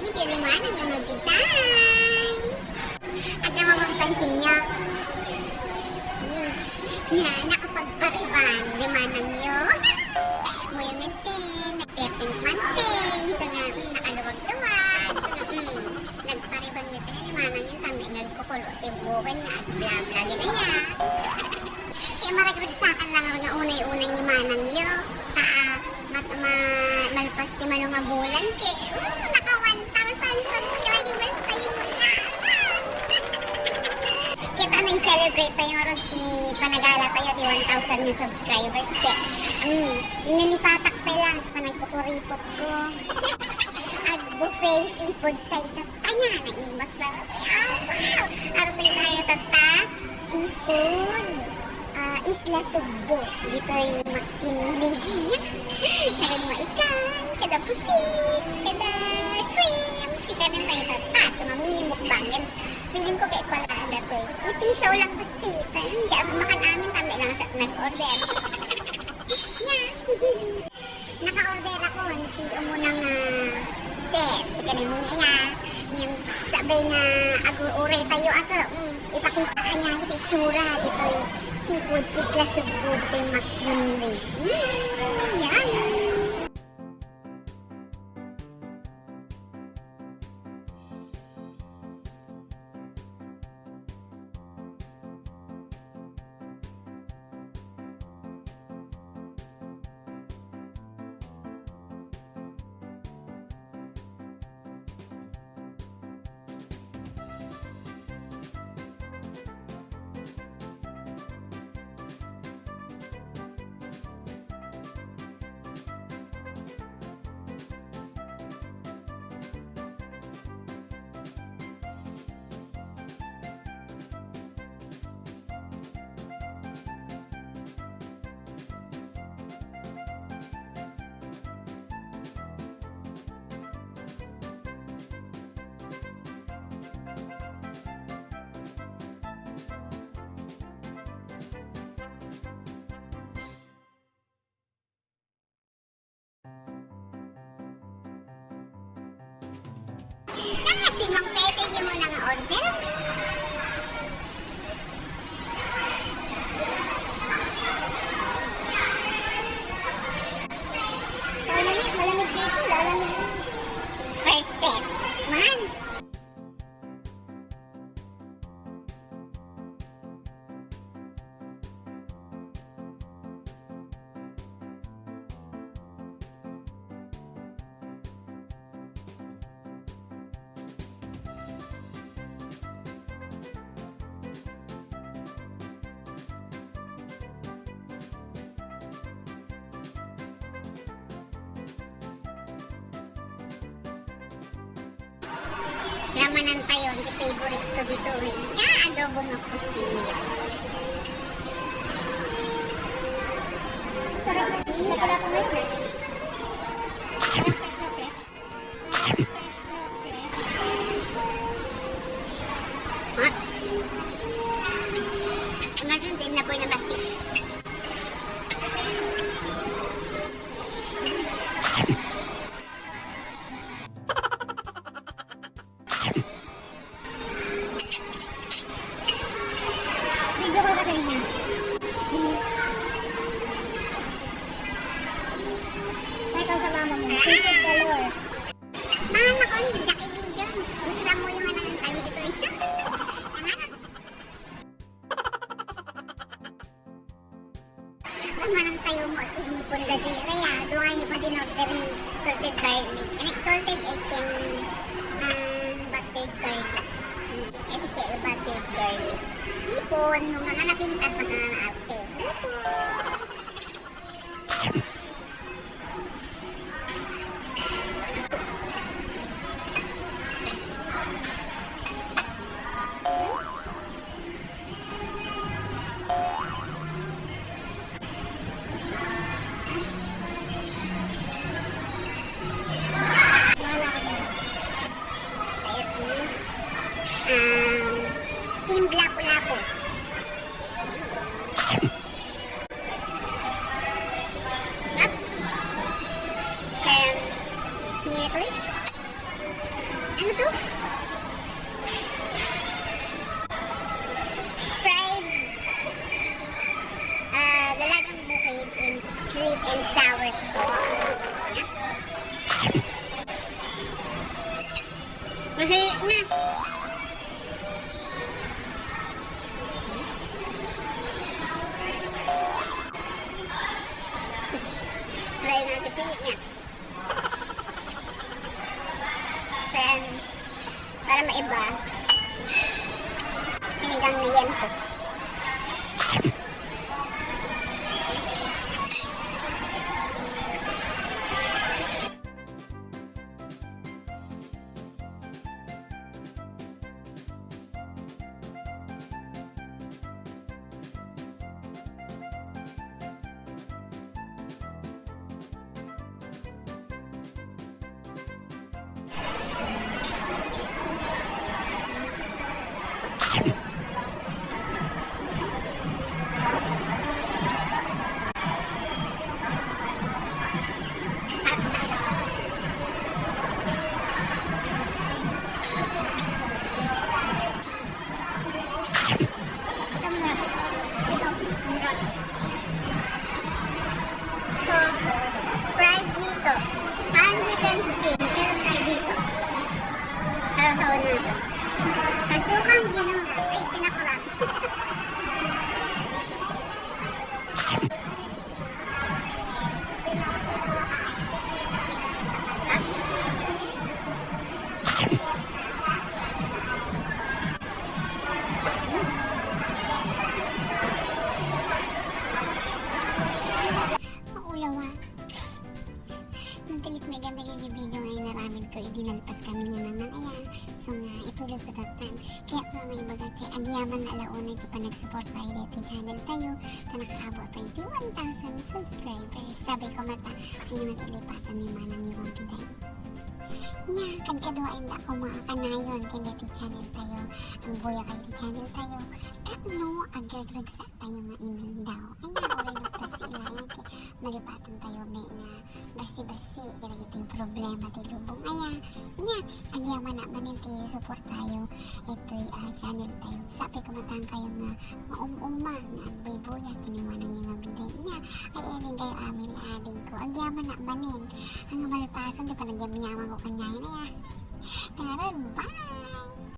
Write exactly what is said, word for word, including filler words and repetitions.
Ti ni manang nga agpitay. Adda mapanpansin niya. Hmm. Nia, nakapagpariban ni manang yo. Muyo metten, nag-thirteenth month day. So nga, hmm, nakaluwag-luwag. So nga, hmm, nagpariban metten ni manang yo. Kami nga agkukulo ti buwan nga agbla-bla. Ginaya. Kaya maragragsakan lang nga unay-unay ni manang yo. Kaa, mat-, ma-, malpas ti mano nga bulan, ket, mm, naka one thousand subscribers tayo na. Ket ania, i-celebrate tayo ngarud ti panagala tayo ti one thousand nga subscribers, ket, mm, nilipatak pay lang ti panagkukuripot ko. Agbuffet seafood tayo. Ania, naimas na. Aw, wow! Aro tayo tatta. Seafood. Ah, Isla Sugbo. Ditoy McKinley. Kada mga ikan, kada pusit, kada shrimp. Ikanan tayo tatta. So, mamini mukbang. Feeling ko kay pala datoy. Eating show lang basta. Kaya makan amin kami lang siya nag-order. Nia. Naka-order ako ti umuna nga set. Ti kanay mo niya. Ngem, sabay nga agur-uray tayo ako. Mm, ipakita kaniak ti itsura ditoy Seafood Isla Sugbo, ditoy McKinley. Mm, yummy! Ah, si Mang Pepe, di mo na nga order, mi. Malamig, malamig dito, lalamig. First set. Man. Ramanan tayo, ti favorite ko dito eh. Nga, adobo nga pusit. Sarap na. Sarap na. Hot. Imagine, din na po yung nabasi. Video call ka sa inyo. Kaya ikaw sa mama mo. Seafood galore. Mahal na ko, hindi ka i-video. Gusto mo yung ano, ang tali dito, isa? Ang ano? Manang tayo mo at inipon dati. Kaya, duwa ni pag in-order ni salted garlic. Ano, salted egg and, ah, buttered garlic. Hmm, edi kaya buttered garlic. Ipon, nung mga napintas na arte. Ipon. Ayan, eh. Um, steamed lapu-lapu. Maulawa. Nagdalit na ganda yung video nga inaramid ko, idi nalpas kami nga nanang, ayan. So nga, ituloy ko tatan. Kaya ko lang ibaga kay agyaman na alauna iti panagsuporta tayo dito channel tayo. Ta nakaabot tayo iti one thousand subscribers. Sabi ko mata, ano nga ilipatan ni Manang yung mga biday. Nya, kadkadua inda ako mga kanayon, kaya dito channel tayo. Ang buya kayo di channel tayo. Tapno, agragragsa tayo nga inaldaw. Anya, uray nagpasilayan kay malipatan tayo may nga basi-basi, kaya ito yung problema tayo lubong. Aya, nya, agyaman na manin tayo support tayo. Ito'y ah, channel tayo. Sabi ko matang kayo nga maum-uma, nga agbaybuya, kiniwanan yung mabiday. Nya, ay, ay, kayo amin, ading ko. Agyaman na manin. Ang malpasan, di pa nagyamyaman ko kanyayin. Aya, karon, bye!